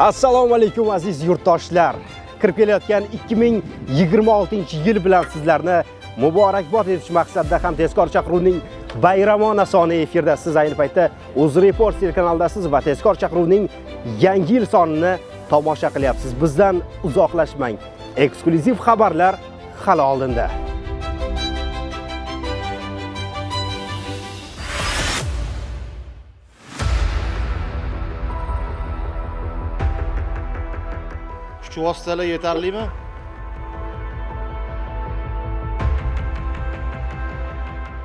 Assalomu alaykum, aziz yurtdoshlar. Kirib kelayotgan 2026-yil bilan sizlarni muborakbod etish maqsadida ham tezkor chaqiruvning bayramona soni efirda. Siz ayni paytda UzReport telekanalidasiz va tezkor chaqiruvning yangi yil sonini tomosha qilyapsiz. Bizdan uzoqlashmang. Eksklyuziv xabarlar hali oldinda. Kuch vositalar yetarlimi?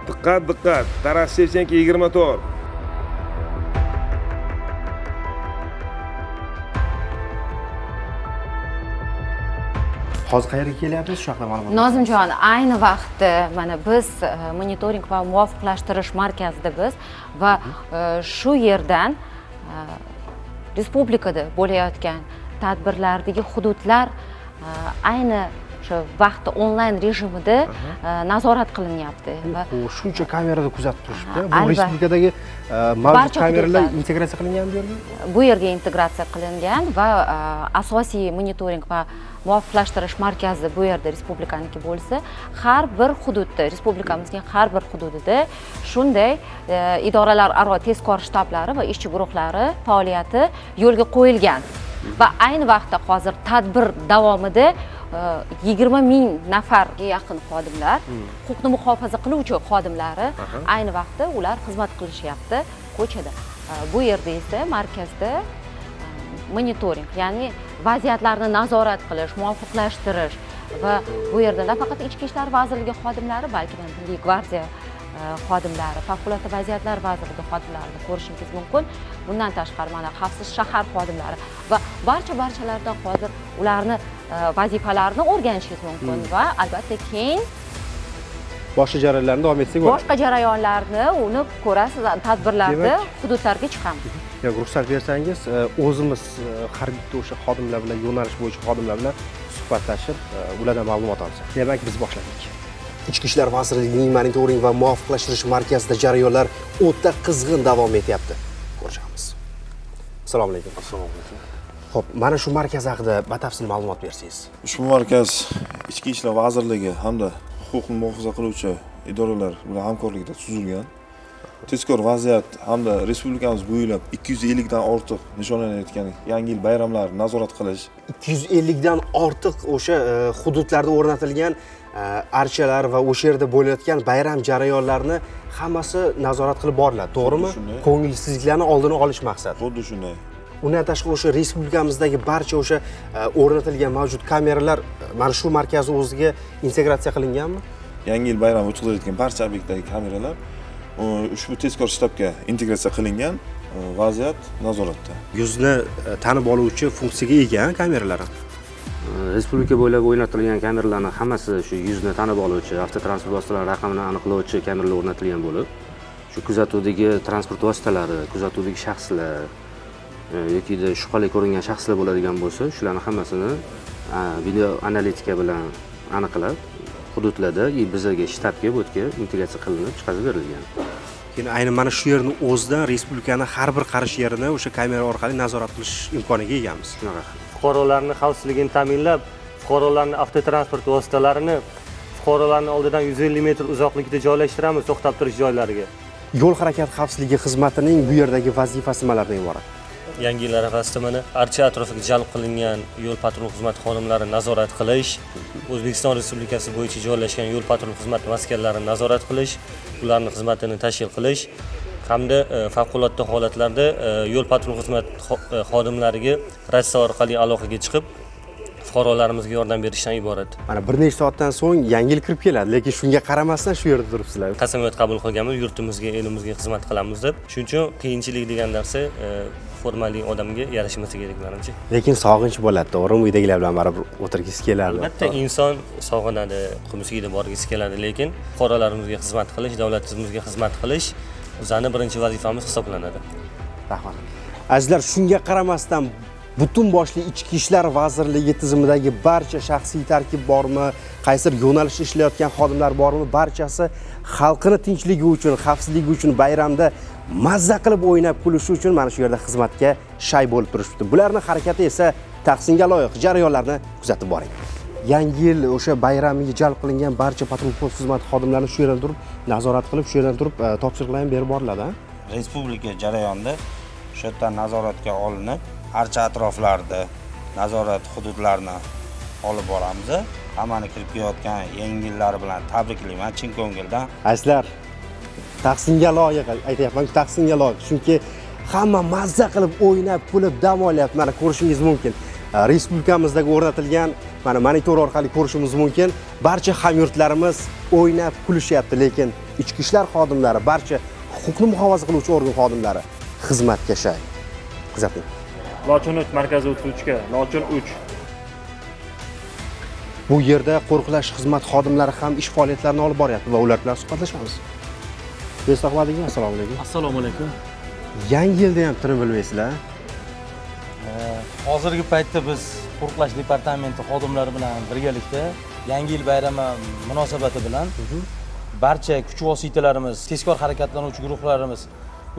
Diqqat, diqqat! Taras Shevchenko 24. Hozir qayerga kelyapmiz? Shu haqida ma'lumot. Nozimjon, ayni vaqtda mana biz monitoring va muvofiqlashtirish markazida biz va shu yerdan respublikada bo'layotgan tadbirlardagi hududlar ayni o'sha vaqtda onlayn rejimida nazorat qilinyapti. Va Shuncha kamerada kuzatib turishibdi. Bu Albatta. respublikadagi mavjud Barcha kameralar hududlar. Integratsiya qilingan bu yerga? Bu yerga integratsiya qilingan va asosiy monitoring va muvofiqlashtirish markazi bu yerda respublikaniki bo'lsa, har bir hududda, respublikamizning har bir hududida shunday idoralararo tezkor shtablari va ishchi guruhlari faoliyati yo'lga qo'yilgan. Va ayni vaqtda hozir tadbir davomida 20 ming nafarga yaqin xodimlar, huquqni muhofaza qiluvchi xodimlari ayni vaqtda ular xizmat qilishyapti ko'chada. Bu yerda esa markazda monitoring, ya'ni vaziyatlarni nazorat qilish, muvofiqlashtirish va bu yerda nafaqat Ichki ishlar vazirligi xodimlari, balki Milliy gvardiya xodimlari, Favqulodda vaziyatlar vazirligi xodimlarini ko'rishingiz mumkin. Bundan tashqari mana xavfsiz shahar xodimlari va barcha-barchalardan hozir ularni vazifalarini o'rganishingiz mumkin va albatta keyin boshqa jarayonlarni davom etsak bo'ladi. Boshqa jarayonlarni uni ko'rasiz, tadbirlarda hududlarga chiqamiz. Yo'q, ruxsat bersangiz, o'zimiz har bitta o'sha xodimlar bilan, yo'nalish bo'yicha xodimlar bilan suhbatlashib, ulardan ma'lumot olsak. Demak, biz boshladik. Ichki ishlar vazirligining monitoring va muvofiqlashtirish markazida jarayonlar o'ta qizg'in davom etyapti. Ko'rishamiz. Assalomu alaykum. Assalomu alaykum. Xo'p, mana shu markaz haqida batafsil ma'lumot bersangiz. Ushbu markaz Ichki ishlar vazirligi hamda huquqni muhofaza qiluvchi idoralar bilan hamkorlikda tuzilgan. Tezkor vaziyat hamda respublikamiz bo'ylab 250 dan ortiq nishonlanayotgan yangi yil bayramlarini nazorat qilish. 250 dan ortiq o'sha hududlarda o'rnatilgan archalar va o'sha yerda bo'layotgan bayram jarayonlarini hammasi nazorat qilib boriladi, to'g'rimi? Xuddi shunday. Ko'ngilsizliklarni oldini olish maqsadi. Xuddi shunday. Undan tashqari o'sha respublikamizdagi barcha o'sha o'rnatilgan mavjud kameralar mana shu markaz o'ziga integratsiya qilinganmi? Yangi yil bayrami o'tkazilayotgan barcha obyektdagi kameralar ushbu tezkor shtabga integratsiya qilingan, vaziyat nazoratda. Yuzni tanib oluvchi funksiyaga ega kameralar ham. Respublika bo'ylab o'rnatilgan kameralarning hammasi shu yuzni tanib oluvchi, avtotransport vositalari raqamini aniqlovchi kameralar o'rnatilgan bo'lib, shu kuzatuvdagi transport vositalari, kuzatuvdagi shaxslar yoki shubhali ko'ringan shaxslar bo'ladigan bo'lsa, shularning hammasini video analitika bilan aniqlab, hududlarda bizlarga shtabga bu yerga integratsiya qilinib chiqarib berilgan. Keyin ayni mana shu yerni o'zidan respublikani har bir qarish yerini o'sha kamera orqali nazorat qilish imkoniga egamiz. Shunaqa. Fuqarolarning xavfsizligini ta'minlab, fuqarolarning avtotransport vositalarini fuqarolarning oldidan 150 metr uzoqlikda joylashtiramiz to'xtab turish joylariga. Yo'l harakati xavfsizligi xizmatining bu yerdagi vazifasi nimalardan iborat? Yangi yil arafasida mana archa atrofiga jalb qilingan yo'l patrul xizmati xodimlarini nazorat qilish, O'zbekiston Respublikasi bo'yicha joylashgan yo'l patrul xizmati maskanlarini nazorat qilish, ularning xizmatini tashkil qilish hamda favqulodda holatlarda yo'l patrul xizmat xodimlariga ratsiya orqali aloqaga chiqib fuqarolarimizga yordam berishdan iborat. Mana bir necha soatdan so'ng yangi yil kirib keladi, lekin shunga qaramasdan shu yerda turibsizlar. Qasamyod qabul qilganmiz, yurtimizga, elimizga xizmat qilamiz deb. Shuning uchun qiyinchilik degan narsa formali odamga yarashmasa kerak menimcha. Lekin sog'inch bo'ladi, to'g'rimi? Uydagilar bilan baribir o'tirgisi keladi. Albatta inson sog'inadi, qumsiga borgisi keladi, lekin fuqarolarimizga xizmat qilish, davlatimizga xizmat qilish bizning birinchi vazifamiz hisoblanadi. Rahmat. Azizlar, shunga qaramasdan Butun boshli Ichki ishlar vazirligi tizimidagi barcha shaxsiy tarkib bormi, qaysidir yo'nalishda ishlayotgan xodimlar bormi, barchasi xalqini tinchligi uchun, xavfsizligi uchun bayramda mazza qilib o'ynab kulishi uchun mana shu yerda xizmatga shay bo'lib turishibdi. Bularning harakati esa tahsinga loyiq. Jarayonlarni kuzatib boring. Yangi yil o'sha bayramiga jalb qilingan barcha patrul post xizmati xodimlarini shu yerdan turib nazorat qilib, shu yerdan turib topshiriqlar ham berib boriladi. Respublika jarayonida o'sha yerdan nazoratga olinib, archa atroflarida nazorat hududlarini olib boramiz. Hammani kirib kelayotgan yangi yillari bilan tabriklayman chin ko'ngildan. Azizlar, tahsinga loyiq, aytayapman, tahsinga loyiq. Chunki hamma mazza qilib o'ynab, kulib dam olyapti. Mana ko'rishingiz mumkin. Respublikamizdagi o'rnatilgan mana monitor orqali ko'rishimiz mumkin. Barcha hamyurtlarimiz o'ynab kulishyapti, lekin ichki ishlar xodimlari, barcha huquqni muhofaza qiluvchi organ xodimlari xizmatga shay. Kuzating. Lochin 3 markazi 33 ga, Lochin 3. Bu yerda qo'riqlash xizmat xodimlari ham ish faoliyatlarini olib boryapti va ular bilan suhbatlashamiz. Bestahmat aka, assalomu alaykum. Assalomu alaykum. Yangi yilda ham tinim bilmaysizlar? Hozirgi paytda biz qo'riqlash departamenti xodimlari bilan birgalikda Yangi yil bayrami munosabati bilan barcha kuch vositalarimiz, tezkor harakatlanuvchi guruhlarimiz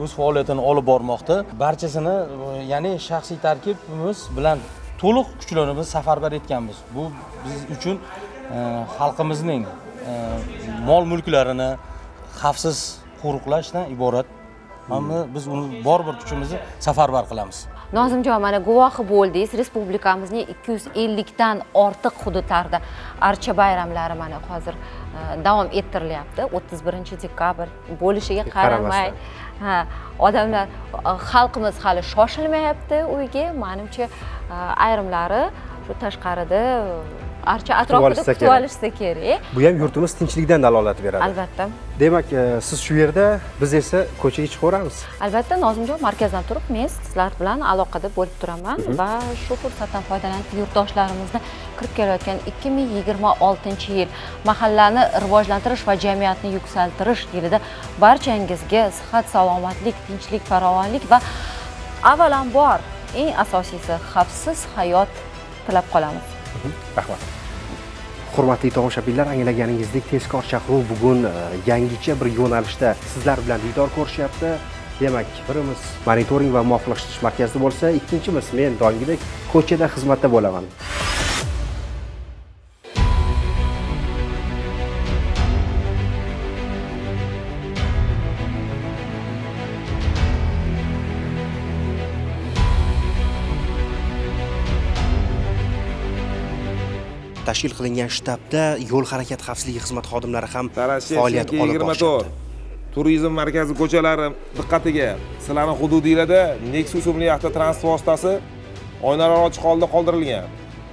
o'z faoliyatini olib bormoqda. Barchasini, ya'ni shaxsiy tarkibimiz bilan to'liq kuchlarimizni safarbar etganmiz. Bu biz uchun xalqimizning mol mulklarini xavfsiz qo'riqlashdan iborat. Ammo biz uni bor bir kuchimizni safarbar qilamiz. Nozimjon, mana guvohi bo'ldingiz, respublikamizning 250 dan ortiq hududlarida archa bayramlari mana hozir davom ettirilyapti. 31 dekabr bo'lishiga qaramay, ha, odamlar, xalqimiz hali shoshilmayapti uyga. Menimcha, ayrimlari shu tashqarida archa atrofida kutib olishsa kerak. Bu ham yurtimiz tinchligidan dalolat beradi. Albatta. Demak, siz shu yerda, biz esa ko'chaga chiqaveramiz. Albatta, Nozimjon, markazdan turib men sizlar bilan aloqada bo'lib turaman va shu fursatdan foydalanib yurtdoshlarimizni kirib kelayotgan 2026-yil mahallani rivojlantirish va jamiyatni yuksaltirish yilida barchangizga sihat, salomatlik, tinchlik, farovonlik va avvalambor eng asosiysi xavfsiz hayot tilab qolamiz. Rahmat. Hurmatli tomoshabinlar, anglaganingizdek tezkor chaqiruv bugun yangicha bir yo'nalishda sizlar bilan diydor ko'rishyapti. Demak, birimiz monitoring va muvofiqlashtirish markazida bo'lsa, ikkinchimiz men doimgidek ko'chada xizmatda bo'laman. Tashkil qilingan shtabda yo'l harakat xavfsizligi xizmati xodimlari ham faoliyat olib borishyapti. Turizm markazi ko'chalari diqqatiga, sizlarning hududingizda Nexus ismli avtotransport vositasi oynalari ochiq holda qoldirilgan.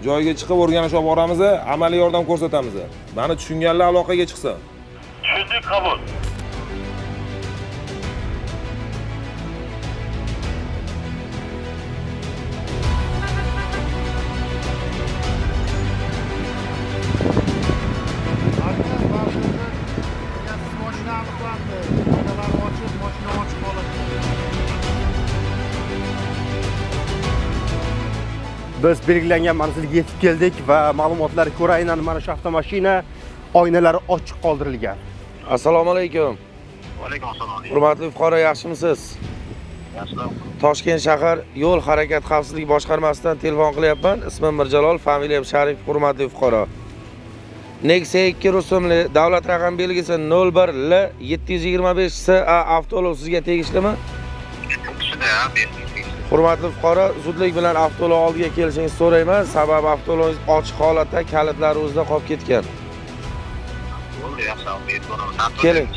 Joyiga chiqib o'rganish olib boramiz, amaliy yordam ko'rsatamiz. Meni tushunganlar aloqaga chiqsin. Tushundik, qabul. Biz belgilangan manzilga yetib keldik va ma'lumotlarga ko'ra aynan mana shu avtomashina oynalari ochiq qoldirilgan. Assalomu alaykum. Va alaykum assalom. Hurmatli fuqaro, yaxshimisiz? Yaxshiman. Toshkent shahar yo'l harakat xavfsizligi boshqarmasidan telefon qilyapman. Ismim Mirjalol, familiyam Sharif. Hurmatli fuqaro. Nexia 2 rusumli davlat raqam belgisi 01 L 725 SA avtoulov sizga tegishlimi? Hurmatli fuqaro, zudlik bilan avtoulov oldiga kelishingizni so'rayman. Sababi avtoulovingiz ochiq holatda, kalitlari o'zida qolib ketgan. Bo'ldi, yaxshi, yetib boraman. Keling.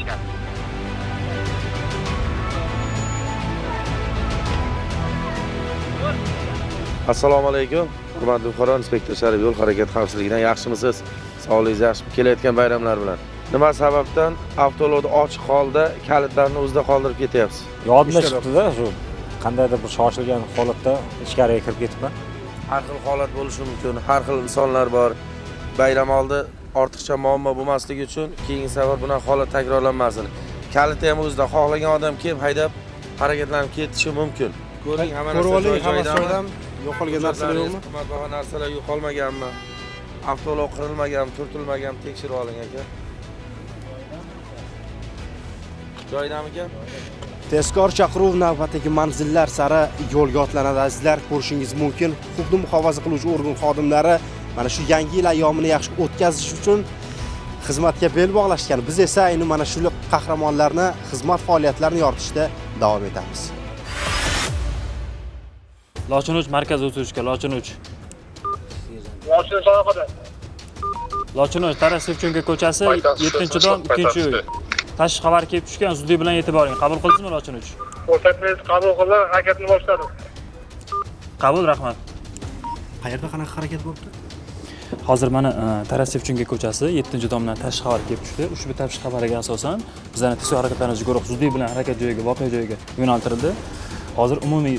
Assalomu alaykum. Hurmatli fuqaro, inspektor Sharif yo'l harakat xavfsizligidan. Yaxshimisiz? Sog'ligingiz yaxshimi? Kelayotgan bayramlar bilan. Nima sababdan avtoulovni ochiq holda, kalitlarni o'zida qoldirib ketyapsiz? Yodimdan chiqdi-da, shu qandaydir bir shoshilgan holatda ichkariga kirib ketibman. Har xil holat bo'lishi mumkin, har xil insonlar bor. Bayram oldi ortiqcha muammo bo'lmasligi uchun keyingi safar bunaqa holat takrorlanmasin. Kaliti ham o'zida, xohlagan odam kelib haydab harakatlanib ketishi mumkin. Ko'ring, hamma narsa joy-joyidami? Yo'qolgan narsalar yo'qmi? Qimmatbaho narsalar yo'qolmaganmi? Avtoulov qirilmaganmi, turtilmaganmi tekshirib oling aka. Joyidamikan? Tezkor chaqiruv navbatdagi manzillar sari yo'lga otlanadi azizlar. Ko'rishingiz mumkin, huquqni muhofaza qiluvchi organ xodimlari mana shu yangi yil ayyomini yaxshi o'tkazish uchun xizmatga bel bog'lashgan. Biz esa ayni mana shu qahramonlarni xizmat faoliyatlarini yoritishda davom etamiz. Lochin 3 markaz o'tirishga, Lochin 3. Lochin 3 aloqada. Lochin 3 Taras Shevchenko ko'chasi 7-dom 2-uy. Tashvish xabar kelib tushgan, zudlik bilan yetib boring. Qabul qildingizmi Lochin 3? Ko'rsatmangizni qabul qildim, harakatni boshladim. Qabul, rahmat. Qayerda qanaqa harakat bo'libdi? Hozir mana Taras Shevchenko ko'chasi 7-domdan tashvish xabar kelib tushdi. Ushbu tashvish xabariga asosan bizlarning tezkor harakatlanuvchi guruh zudlik bilan harakat joyiga, voqea joyiga yo'naltirildi. Hozir umumiy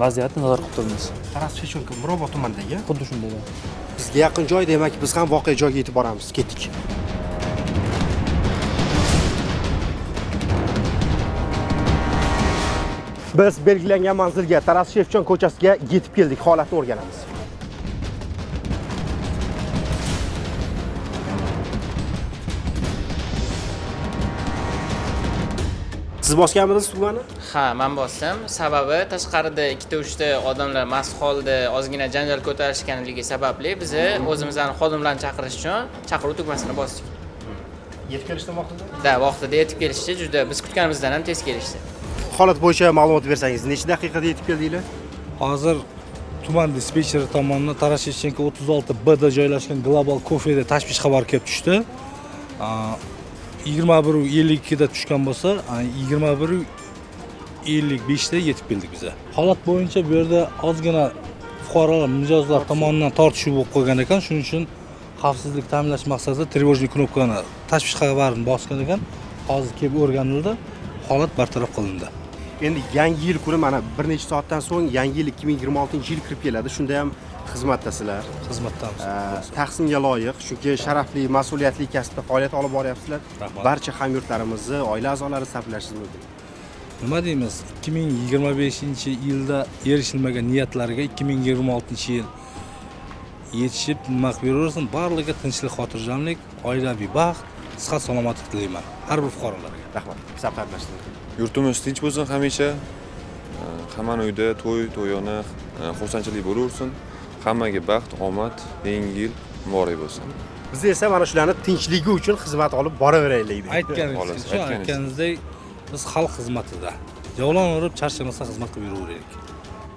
vaziyatni nazorat qilib turibmiz. Taras Shevchenko Mirobod tumanidagi? Xuddi shunday. Bizga yaqin joy, demak biz ham voqea joyiga yetib boramiz. Ketdik. Biz belgilangan manzilga, Taras Shevchenko ko'chasiga yetib keldik. Holatni o'rganamiz. Siz bosganmidingiz tugmani? Ha, men bosdim. Sababi tashqarida 2-3 ta odamlar mast holda ozgina janjal ko'tarishganligi sababli biz o'zimizning xodimlarni chaqirish uchun chaqiruv tugmasini bosdik. Yetib kelishdimi vaqtida? Da, vaqtida yetib kelishdi. Juda biz kutganimizdan ham tez kelishdi. Holat bo'yicha ma'lumot bersangiz, necha daqiqada yetib keldinglar? Hozir tuman dispetcheri tomonidan Taras Shevchenko 36 B da joylashgan Global kofeda tashvish xabar kelib tushdi. 21:52 da tushgan bo'lsa, 21:55 da yetib keldik biza. Holat bo'yicha bu yerda ozgina fuqarolar, mijozlar tomonidan tortishuv bo'lib qolgan ekan. Shuning uchun xavfsizlik ta'minlash maqsadida trevojniy knopkani, tashvish xabarini bosgan ekan. Hozir kelib o'rganildi, holat bartaraf qilindi. Endi yangi yil kuni mana bir necha soatdan so'ng yangi yil 2026-yil kirib keladi. Shunda ham xizmatdasizlar. Xizmatdamiz. Tahsinga loyiq, chunki sharafli, mas'uliyatli kasbda faoliyat olib boryapsizlar. Barcha hamyurtlarimizni, oila a'zolarini tabriklashingiz mumkin. Nima deymiz? 2025-yilda erishilmagan niyatlarga 2026-yil yetishib nima qilib yuraversin, barligiga tinchlik, xotirjamlik, oilaviy baxt, sihat, salomatlik tilayman har bir fuqarolarga. Rahmat. Tabriklashdim. Yurtimiz tinch bo'lsin hamisha. Hammani uyda to'y, to'yona, xursandchilik bo'laversin. Hammaga baxt, omad, yangi yil muborak bo'lsin. Biz esa mana shularni tinchligi uchun xizmat olib boraveraylik deydi. Aytganingizdek, biz xalq xizmatida. Javlon urib, charchamasdan xizmat qilib yuraveraylik.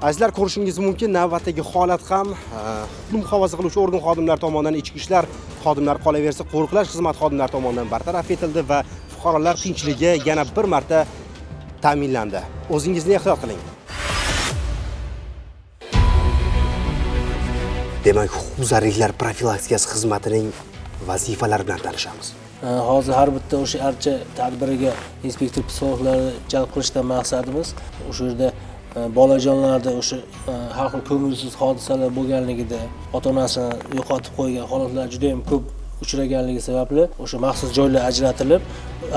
Azizlar, ko'rishingiz mumkin, navbatdagi holat ham huquqni muhofaza qiluvchi organ xodimlari tomonidan, ichki ishlar xodimlari, qolaversa qo'riqlash xizmati xodimlari tomonidan bartaraf etildi va fuqarolar tinchligi yana bir marta ta'minlandi. O'zingizni ehtiyot qiling. Demak, huquqbuzarliklar profilaktikasi xizmatining vazifalari bilan tanishamiz. Hozir har bitta o'sha archa tadbiriga inspektor psixologlarni jalb qilishdan maqsadimiz o'sha yerda bolajonlarda o'sha har xil ko'ngilsiz hodisalar bo'lganligida, ota-onasini yo'qotib qo'ygan holatlar juda ham ko'p uchraganligi sababli o'sha maxsus joylar ajratilib,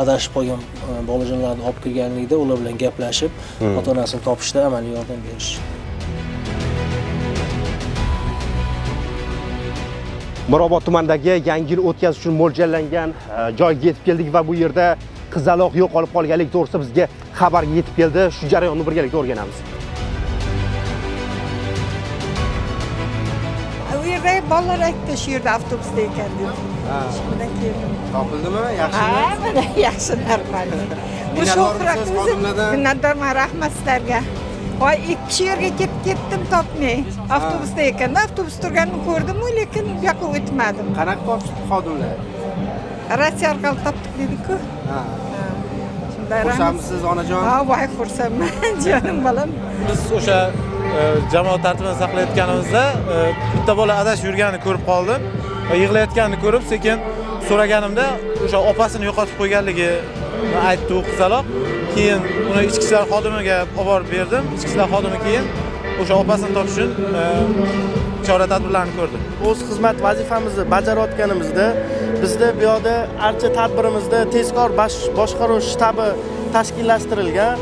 adashib qolgan bolajonlarni olib kelganligida ular bilan gaplashib, ota-onasini topishda amaliy yordam berish. Mirobod tumanidagi yangi yil o'tkazish uchun mo'ljallangan joyga yetib keldik va bu yerda qizaloq yo'qolib qolganligi to'g'risida bizga xabar yetib keldi. Shu jarayonni birgalikda o'rganamiz. U yerda bolalar aytdi, shu yerda avtobusda ekan deb. Shundan keldim. Topildimi? Yaxshimi? Ha, mana yaxshi, normal. Bu shuhratimiz, minnatdorman, rahmat sizlarga. Voy, ikki yerga kelib ketdim, topmay. Avtobusda ekanda, avtobus turganini ko'rdim, lekin bu yoqqa o'tmadim. Qanaqa topishdi xodimlar? Ratsiya orqali topdik dedik-ku. Ha. Shunday. Xursandmisiz, onajon? Ha, voy, xursandman, jonim bolam. Biz o'sha jamoat tartibini saqlayotganimizda bitta bola adashib yurganini ko'rib qoldim va yig'layotganini ko'rib, sekin so'raganimda o'sha opasini yo'qotib qo'yganligini aytdi u qizaloq. Keyin uni ichki ishlar xodimiga olib borib berdim. Ichki ishlar xodimi keyin o'sha opasini topish uchun chora tadbirlarini ko'rdi. O'z xizmat vazifamizni bajarayotganimizda bizda bu yoqda archa tadbirimizda tezkor boshqaruv shtabi tashkillashtirilgan.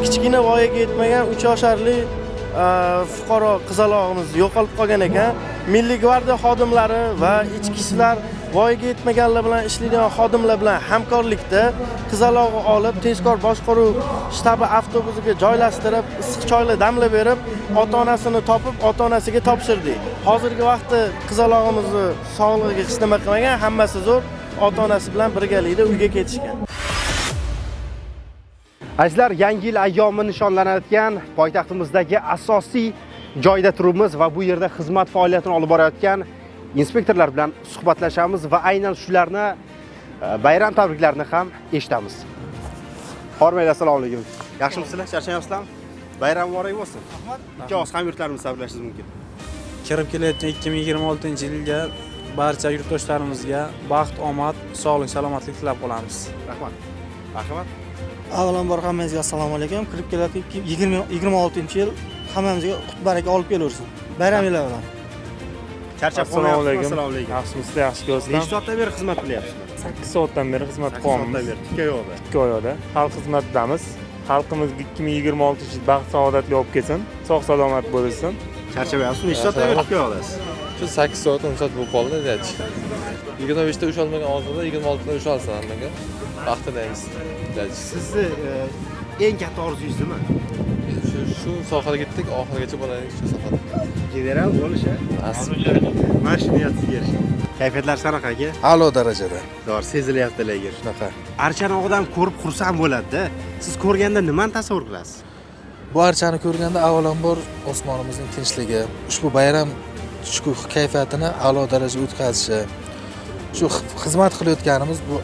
Kichkina voyaga yetmagan 3 yosharli fuqaro qizalog'imiz yo'qolib qolgan ekan. Milliy gvardiya xodimlari va ichki ishlar voyaga yetmaganlar bilan ishlaydigan xodimlar bilan hamkorlikda qizalog'i olib tezkor boshqaruv shtabi avtobusiga joylashtirib, issiq choylar damlab berib, ota-onasini topib, ota-onasiga topshirdik. Hozirgi vaqtda qizalog'imizni sog'lig'iga hech nima qilmagan, hammasi zo'r, ota-onasi bilan birgalikda uyga ketishgan. Azizlar, yangi yil ayyomi nishonlanayotgan poytaxtimizdagi asosiy joyda turibmiz va bu yerda xizmat faoliyatini olib borayotgan inspektorlar bilan suhbatlashamiz va aynan shularni bayram tabriklarini ham eshitamiz. Hormaylar, assalomu alaykum. Yaxshimisizlar? Charchamayapsizlarmi? Bayram muborak bo'lsin. Rahmat. Ikki og'iz hamyurtlarimizni tabriklashingiz mumkin. Kirib kelayotgan 2026-yilga barcha yurtdoshlarimizga baxt, omad, sog'lik, salomatlik tilab qolamiz. Rahmat. Rahmat. Avvalambor hammangizga assalomu alaykum. Kirib kelayotgan 2026-yil hammamizga qut baraka olib kelaversin. Bayram yili bilan. Charchab qolmayapsizmi? Assalomu alaykum. Yaxshimisizlar, yaxshi ko'rsin. Necha soatdan beri xizmat qilyapsizlar? 8 soatdan beri xizmat qilyapmiz. 8 soatdan beri tikka yo'qda. Tikka yo'qda. Xalq xizmatidamiz. Xalqimizga 2026-yil baxt saodatli olib kelsin, sog' salomat bo'lsin. Charchamayapsizmi? Necha soatdan beri tikka yo'qdasiz? Shu 8 soat 10 soat bo'lib qoldi, deyapti. 25 ta ushalmagan oldida 26 ta ushalsin hammaga. Baxt tilaymiz. Sizni eng katta orzungiz nima? Shu sohada ketdik, oxirigacha bo'laylik shu sohada. General bo'lish, ha? Mana shu niyatingizga erishing. Kayfiyatlar qanaqa aka? A'lo darajada. To'g'ri, sezilyapti lekin. Shunaqa. Archani odam ko'rib xursand bo'ladi-da. Siz ko'rganda nimani tasavvur qilasiz? Bu archani ko'rganda avvalambor osmonimizning tinchligi, ushbu bayram shukuh kayfiyatini a'lo darajada o'tkazishi, shu xizmat qilayotganimiz bu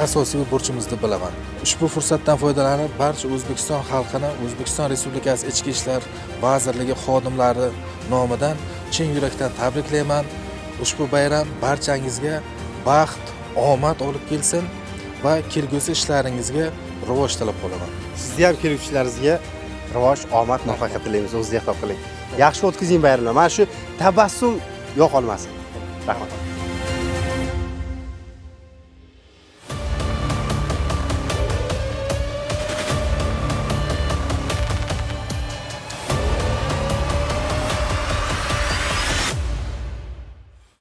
asosiy burchimiz deb bilaman. Ushbu fursatdan foydalanib barcha O'zbekiston xalqini, O'zbekiston Respublikasi Ichki ishlar vazirligi xodimlari nomidan chin yurakdan tabriklayman. Ushbu bayram barchangizga baxt, omad olib kelsin va kelgusi ishlaringizga rivoj tilab qolaman. Sizni ham kelgusi ishlaringizga rivoj, omad, muvaffaqiyat tilaymiz. O'zingiz ehtiyot qiling. Yaxshi o'tkazing bayramni. Mana shu tabassum yo'qolmasin. Rahmat.